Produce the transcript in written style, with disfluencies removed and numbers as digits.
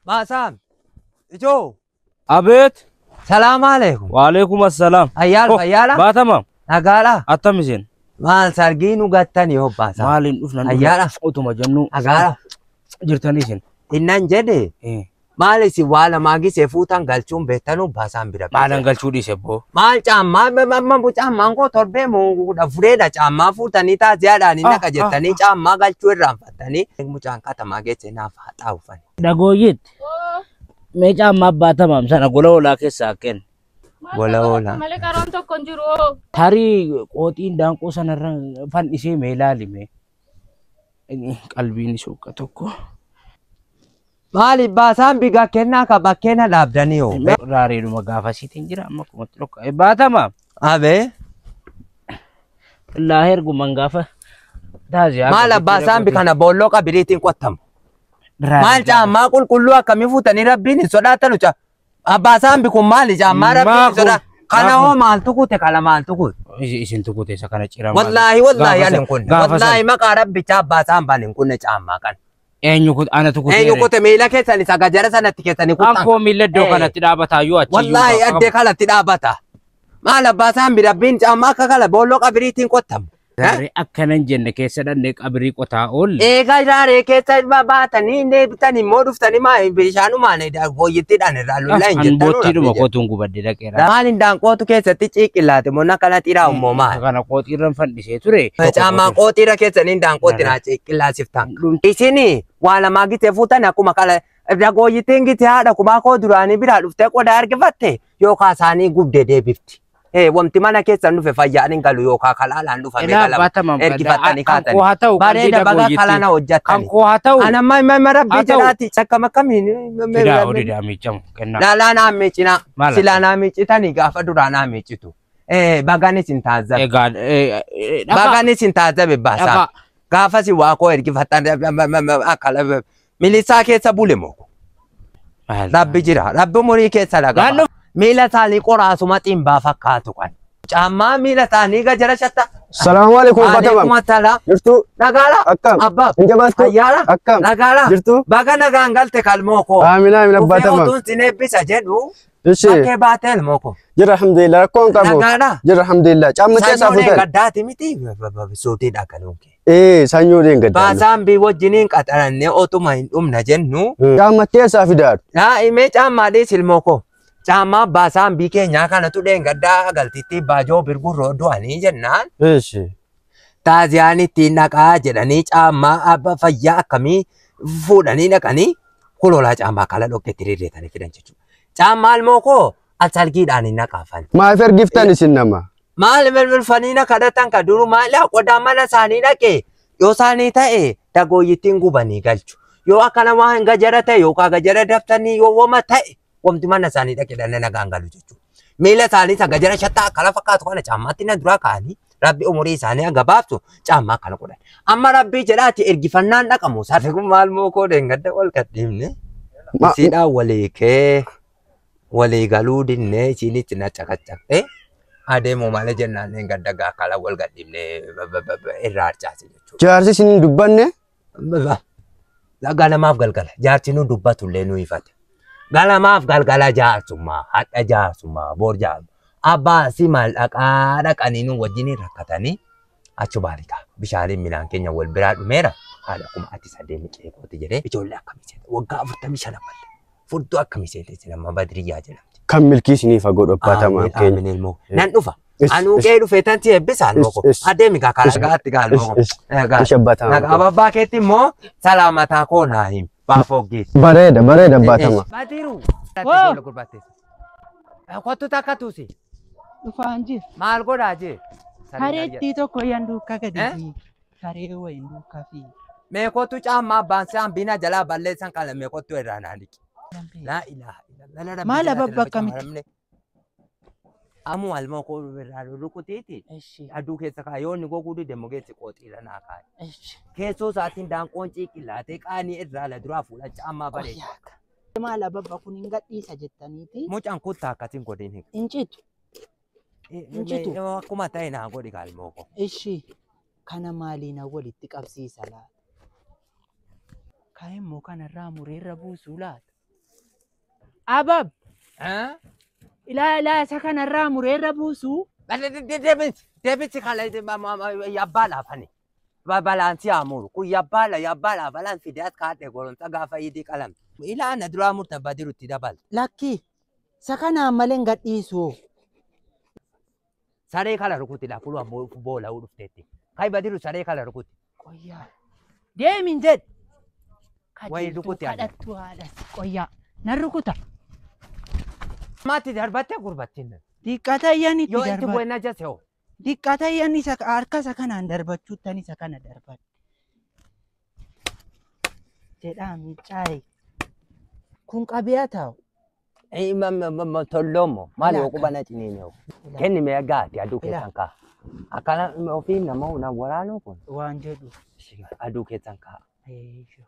Baasaan. Ijoo. Abeet. Salaam alaikum. Waalaikum assalaam. Ayyaal fayyaala. Baatama. Nagaadha. Attam isin. Maal sargii nu gattanii hobbaasa. Maaliin dhufnan Ayyaala. Utuma jennu. Nagaadha. Jirtanii isin. Innan jedhe. Maal isin waa lamaa gisee fuutan galchuun beektanuu baasaan bira. Maalan galchuu dhiise boo. Maal caammaa mamma caammaan koo torbee moo fureedha caammaa fuutanii taasisaadhaan hin naqa jettanii caammaa galchuu irraanfattanii. Mucaan katamaa geesse naaf haxaa uffani. Dhagooyyitti. Mee caammaa baatamaam sana gola hoolaa keessaa kenna. Gola hoolaa. Malee qaroon tokko hin jiru. Tarii qooxiin daanqoo sanarra fannisee mee ilaalime. Qalbiin suuqa tokko. Maali baasaan bigaa kennaa ka bakkeena dhaabdanii hoo. Raareedhuma gaafasiitiin jira amma kumatti dhokka. Baatama. Abee. Illaa herguman gaafa taasisaa. Maal abbaa kana boolloo qabiriitiin qottamu. Maal caammaa qulqulluu akkamii fuutanii rabbiin hin sodaatanu caa. Abbaa saambi kun maali caammaa rabbiin hin sodaatan. Kana hoo maaltu kute kana maaltu kute. Isin tukute isa kana ciramaa. Wallaahi wallaahi ani hin kunne. Wallaahi maqaa rabbichaa abbaa saambaan hin kunne caammaa kana. Eenyu kute ana tukute. Eenyu kute miila keessan isa gajara sanatti keessanii kutan. Akkoo miila iddoo kanatti dhaabataa yoo achi. Wallaahi addee kanatti dhaabata. Maal abbaa saambi rabbiin caammaa akka kana boolloo qabiriitiin qottamu. Raaree akkanan jenne keessa dhannee qabirii qotaa oolle. Eegaa raaree keessa baatanii deebitanii immoo dhuftanii maa bishaanumaan booyyittiidhaan irraa lollaa hin jettan. Boottiidhuma kootuun gubadde dhaqeera. Maal hindaanqootu keessatti ciiqillaate monna kana xiraa immoo maal? Kana qooxiirran fannisee ture. Caammaa qooxiirra keessanii hindaanqootti naa ciiqillaasiftan. Isin waa lamaa gitee fuutan akkuma kala dhagooyyittiin gitee haadha kumaa koo duraanii biraa dhuftee qodaa argifatte yookaan isaanii gubdee deebifti. Wanti mana keessan dhufe fayyaan hin galu yookaan kalaalaan dhufame galama ergifattanii kaatanii. Bareeda baga kalana hojjettanii. Kan koo haa ta'u. Ana amma rabbii jedhaati akkam akkamiin. Fidaa horii miicamu kennaa. Laalaa naa miicinaa. Silaa naa miicitanii gaafa duraa naa miicitu. Baganis hin taazzabe. Baganis hin taazzabe baasaa. Gaafas waa koo ergifattan akka milisaa keessa bule moo. Rabbi jira. Rabbi umurii keessa dhagaa. Miila isaanii qoraasuma ximbaa fakkaatu kan. Caammaa miila isaanii gajara shatta. Salaamu alaikum Baatama. Waalaikum salaam. Jirtu. Nagaala. Akkam. Abbaaf. Hin jabaattu. Ayyaala. Akkam. Nagaala. Jirtu. Baga nagaan galte kalmoo koo. Amiin amiin Abbaatama. Dhufee otuun sin eebbisa jedhu. Ishi. Bakkee baatee ilmoo koo. Jira alhamdulillah rakkoon qabu. Nagaadha. Jira alhamdulillah. Caamma keessaa Sanyoo fuutan. gaddaati miti suutiidha kanuun kee. Sanyoo gaddaa. Baasaan bii wajjiniin qaxarannee otuma hin dhumna jennu. Caamma keessaa fidaadhu. Daa'imee caammaa dhiis ilmoo koo. Caammaa baasaan bii keenyaa kanatu dheengaddaa galtitti baajoo birgurroo du'anii jennaan. Ishi. Taaziyaan ittiin dhaqaa jedhanii caammaa abba fayyaa akkamii fuudhanii dhaqanii kulolaa caammaa kala dhoqqeetti rirreetanii fidan jechuudha. Caammaa ilmoo koo asalgiidhaan hin naqaafan. Maaf ergiftan isin nama? Maal bilbilfanii na kadhatan ka duru maal qodaa mana isaanii dhaqee yoo isaanii ta'e dagooyyittiin gubanii galchu. Yoo akkana waan gajara ta'e yookaan gajara daftanii yoo wama ta'e wamti mana isaanii dhaqee dhala nagaan galu jechuudha. Miila isaanii isa gajara shattaa akkana fakkaatu kana caammaatti na duraa kaa'anii rabbi umurii isaanii gabaabsu caammaa akkana godhan. Amma rabbii jedhaati ergifannaan dhaqamu sarri kun maal moo koo deengadda wal kadhiifne. Isiidhaan walii kee walii galuu dinnee isiinitti na caqacaqee adeemu malee jennaan deengadda gaakkala wal gadhiifne irraa harcaase jechuudha. Jaarsi isin hin dubbanne? Galamaaf galgala jaarsi nu dubbatullee nu ifate. Galamaaf galgala jaarsummaa, hadha jaarsummaa, bor jaarsummaa. Abbaa si maal dhaqaa dhaqanii nu wajjin rakkatanii achi baarikaa bishaaniin midhaan keenya wal biraa dhumeera. Haadha kuma ati sadee miqee kooti jedhee ijoollee akkamii seete waggaa 45 malle furdoo akkamii seete isin amma Badiriyyaa jedhamti. Kan milkii isiniif haa godhu Abbaatamaa keenya. Amiin ilmoo. Nan dhufa. Anuu qe'ee dhufee tan si eebbisa ilmoo koo. Adeemi gaa karaa gaatti gaa ilmoo koo. Ishi Abbaatamaa. Nagaa abbaa keetti immoo salaamataa koo naa himi. Baafoggeessi. Bareeda bareeda Abbaatama. Badiru. Kottu takka tuusi. Dhufaan jira. Maal godhaa jee? Kareettii tokko yan duukaa gadi fi karee wayin duukaa fi. Mee kottu caammaa abbaan saan bina jalaa balleessan kana mee kottu irraa naa dhiqi. Laa ilaaha illallah. Maal ababba akkamitti? Ammoo almoo koo irraa rukutiiti. Aduu keessa kaayoo inni goguu dide mogeessi qooxiirra naa kaaye. Keessoo isaatiin daanqoon ciiqillaatee qaanii irraa la duraa fuula caammaa bareeda. Maal ababba kun hin gadhiisa jettaniiti. Mucaan kuttaa akkasiin godhin hiika. Incitu. Incitu. Akkuma ta'e naa godhi kaalmoo koo. Ishi kana maaliin walitti qabsiisa laata? Kaan immoo kanarraa mureerra buusuu laata? Abab. Ilaa ilaa isa kanarraa mureerra buusu. Deebisi kana yabbaa laafani. Balaansii haa muru. Kun yabbaala yabbaala balaan fidee as kaadhe goromsa gaafa idii qalame. Ilaa ana duraa murta badirutti dabal. Lakki isa kanaan malee hin gadhiisu. Saree kana rukuti lafulu ammoo boola'uu dhufteetti. Kai badiru saree kana rukuti. Qoyyaa. Deemin jedh. Wayi rukuti adda. Kadhattu haadhas qoyyaa. Nan rukuta. Maatti darbattee gurbattiin. Diqqata iyyan itti Yoo itti darbadhe. bu'e na jase hoo. Diqqata iyyan isa harka isa kanaan darbachuuttan isa kana darbadhe. Jedhaa miicaaye. Kun qabiyaa taa'u. Tolloomo maal yoo Ilaa quba na ciniine hoo. Kenni mee gaati aduu Ilaa. keessan kaa. Akkana ofii nama waraanuu kun Waan jedhu. aduu keessan kaa. Eeyyoo.